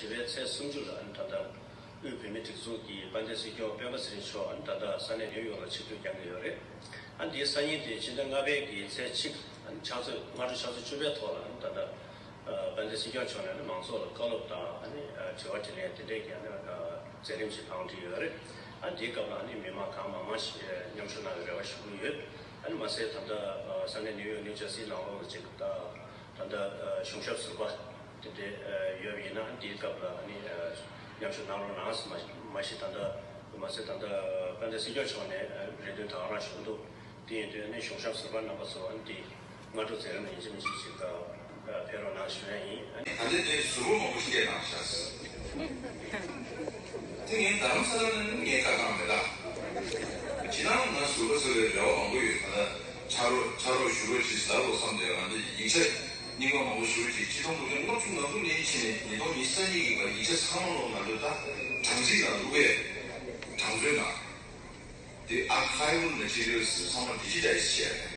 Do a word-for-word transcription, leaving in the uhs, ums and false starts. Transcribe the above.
བཞི་པའི་ཚེས་སུམ་ཅུ་ལ་ཨ་ནི་ད་ལྟ་དབུས་བོད་མིའི་སྒྲིག་འཛུགས་ཀྱི་དཔལ་ལྡན་སྲིད་སྐྱོང་སྤེན་པ་ཚེ་རིང་མཆོག་ཨ་ནི་ད་ལྟ་ས་གནས་ནིའུ་ཡོག་ལ་ཆིབས་བསྒྱུར་བསྐྱངས་ཀྱི་ཡོད་རེད། ཨ་ནི་དེའི་སང་ཉིན་དེ་ཕྱི་ཟླ་ལྔ་པའི་གི་ཚེས་གཅིག་ཨ་ནི་ཕྱག་ཚོད་སྔ་དྲོ་ཕྱག་ཚོད་བཅུ་པའི་ཐོག་ལ་ཨ་ནི་ད་ལྟ་ཨ་དཔལ་ལྡན་སྲིད་སྐྱོང་མཆོག་ནས་ཨ་ནི་མང་ཚོགས་ལ་བཀའ་སློབ་དང་ཨ་ནི་ཨ་དྲི་བ་དྲིས་ལན་དེ་འདྲས་ཀྱི་ཨ་ནི་ཨ་མཛད་རིམ་ཞིག་བང་སྒྲིག་ཡོད་རེད། ཨ་ནི་དེའི་སྐབས་ལ་ཨ་ནི་མི་མང་གང་མང་མང་ཞིག་མཉམ་ཞུགས་གནང་བའི་རེ་བ་ཞུ་གི་ཡོད། ཨ་ནི་མ་ཟད་ད་ལྟ་ཨ་ས་གནས་ནིའུ་ཡོག་ནིའུ་ཇར་སི་ནང་ལོགས་ལ་ཅིག་ད་ད་ལྟ་ཨ་གཞུང་ཞབས་ཟུར་པ་དེ་འདྲས་ཨ་ཡོད་པ་ཡིན་ན་དེའི་སྐབས་ལ་ཨ་ནི་ཨ་མཉམ་ཞུགས་གནང་རོགས་གནང་ཟེར། མ་མ་གཞི་ད་ལྟ་མ་ཟད་ད་ལྟ་དཔལ་ལྡན་སྲིད་སྐྱོང་མཆོག་ནས་ཨ་རེ་འདུན་ད་ག་རང་ཞུ་གི་འདུག་དེ་ཡིན་དུས་ཨ་ནི་གཞུང་ཞབས་ཟུར་པ་རྣམ་པ་ཚོ་ཨ་ནི་དེ་སྔ་དྲོ་མཛད་རིམ་ལ་ཡིན་གཅིག་མིན་གཅིག་ཅིག་ད་ཕེབས་རོགས་གནང་ཞུ་ཡ་ཡིན། ཨ་ནི་ད་ལྟའི་དེ་ཟུར་པ་མང་པོ་ཞིག་སྐད་བཏང་ཤག་དེ་ངས་རྡ་རམ་ས་ལ་ནས་ངས་བཀའ་བཏང་མེད་ད། ཁྱེད་རང་ང་ཟུར་པ་ཟེར་བའི་རེ་བ་མང་པོ་ཡོད། ད་ལྟ་ཕྱག་རོགས་ཕྱག་རོགས་ཞུ་རོགས་ཅིག་ཟེར་བ་བསམ་སྟེ་ང་ཚོ་ཡིག་ཆ་རྙིང་པ་མང་པོ་ཞུ་རོགས་ཅིག་སྤྱི་ཚོགས་མུ་མཐུད་ལྔ་བཅུ་ང་དགུ་ནས་ཕྱིན་ནས་ཉིས་སྟོང་ཉི་ཤུ་རྩ་གཉིས་ཀྱི་བར་ཡིག་ཆ་ཚང་མ་ལོ་ང་ཚོ་ད་གྲངས་རྩིས་ནང་བླུགས་པས་གྲངས་མཛོད་ནང་དེ་ཨར་ཁའི་བུ་མེ་ཊི་རི་ཡལ་ཚང་མ་ཌི་ཇི་ཊའི་ཛི་བྱས།